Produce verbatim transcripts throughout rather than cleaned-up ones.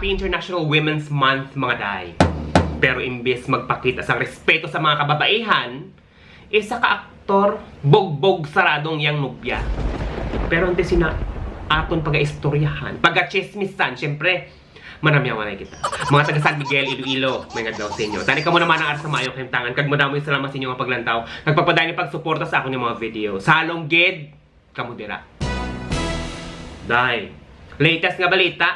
International Women's Month, mga day. Pero imbis magpakita sang respeto sa mga kababaihan, isa ka aktor, bugbog sarado ang iyang nobya. Pero antes sina aton pagaistoryahan, pagachismisan, syempre, manamyawanay kita. Mga taga San Miguel, Iloilo, maayong adlaw sa inyo. Tani kamo naman ang ara sa maayong kahimtangan, kag madamo nga salamat sa inyo nga paglantaw. Nagpapadayon nga pagsuporta sa akon nga mga video. Sa halong gid, kamo dira. Day, latest nga balita.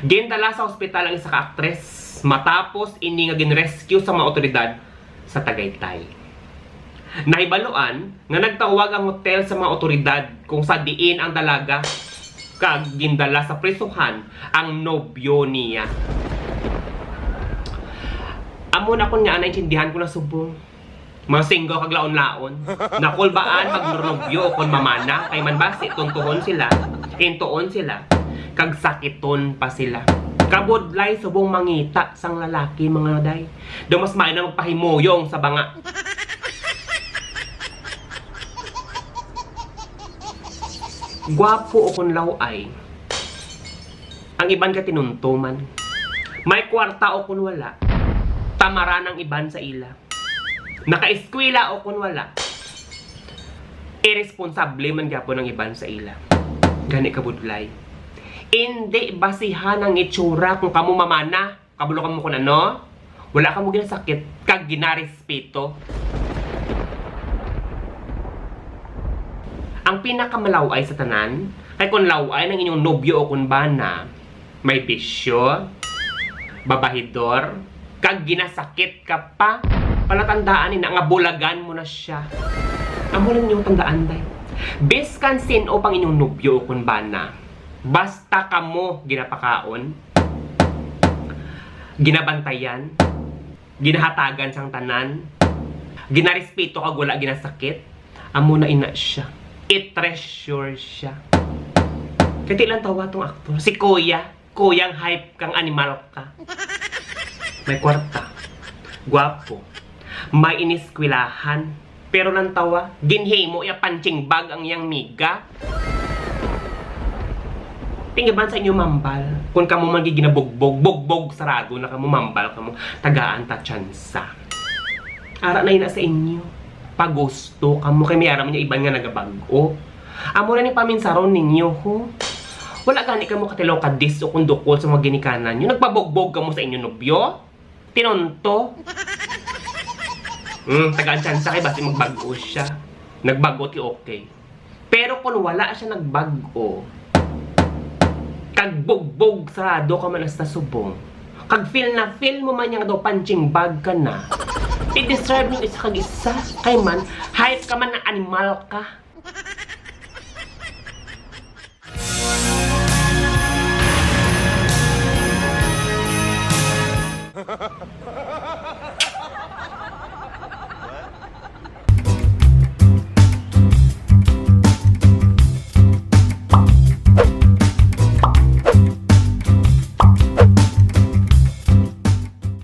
Gindala sa ospital ang isa ka aktres matapos ini nga gin-rescue sa mga awtoridad sa Tagaytay. Nahibaluan nga nagtawag ang hotel sa mga awtoridad kung sa diin ang dalaga kag gindala sa prisuhan ang nobyo niya. Amo na kon ngaa naintindihan ko na subong. Mga single kag laon-laon. Nakulbaan magnonobyo o kon mamana, kay man basi tuntuhon sila, hintuon sila, kag sakiton pa sila. Kabudlay subong mangita sang lalaki, mga day. Daw mas maayo na magpahimuyong sa banga. Gwapo o kon law-ay, ang iban ka tinunto man. May kwarta o kon wala, tamaran ang iban sa ila. Nakaeskwela o kon wala, iresponsable man gyapon ang iban sa ila. Gani kabudlay. Indi basihan ang itsura kung kamo mamana. Kabalo kamo kon ano? Wala kamo ginasakit kag ginarespeto. Ang pinakamalaw-ay sa tanan, kay kon law-ay nang inyong nobyo o kon bana, may bisyo, babahidor, kag ginasakit ka pa, palatandaan ni na nga bulagan mo na siya. Amo lang inyong tandaan, day. Biskan sin-o pang inyong nobyo o kon bana, basta kamo ginapakaon, ginabantayan, ginahatagan sang tanan, ginarespeto kag wala ginasakit, amo na ina siya. I-treasure siya. Kay di lang tawa tong aktor. Si Kuya, Kuyang hype kang animal ka. May kwarta. Gwapo. May ineskwelahan. Pero lang tawa, ginhimo ya punching bag ang iyang miga. Tingiban sa inyo mambal. Kung kamo man ginabugbog, bugbog sarado na kamo, mambal kamo, tagaan ta tsansa. Ara na ina sa inyo. Pagusto kamo kay may ara man yung iban nga nagabag-o. Amo na ni paminsaron ninyo, ho. Wala gani kamo katilaw ka dis o kung dukol sa mga ginikanan nyo. Nagpabugbog kamo sa inyo nobyo? Tinunto? Hmm, tagaan tsansa kay basi magbag-o siya. Nagbag-o ti okay. Pero kung wala siya nagbag-o, kag bugbog sarado ka man hasta subong, kag feel na feel mo man niya nga daw punching bag ka na, i-deserve ning isa kag isa. Kay man, hype ka man na animal ka.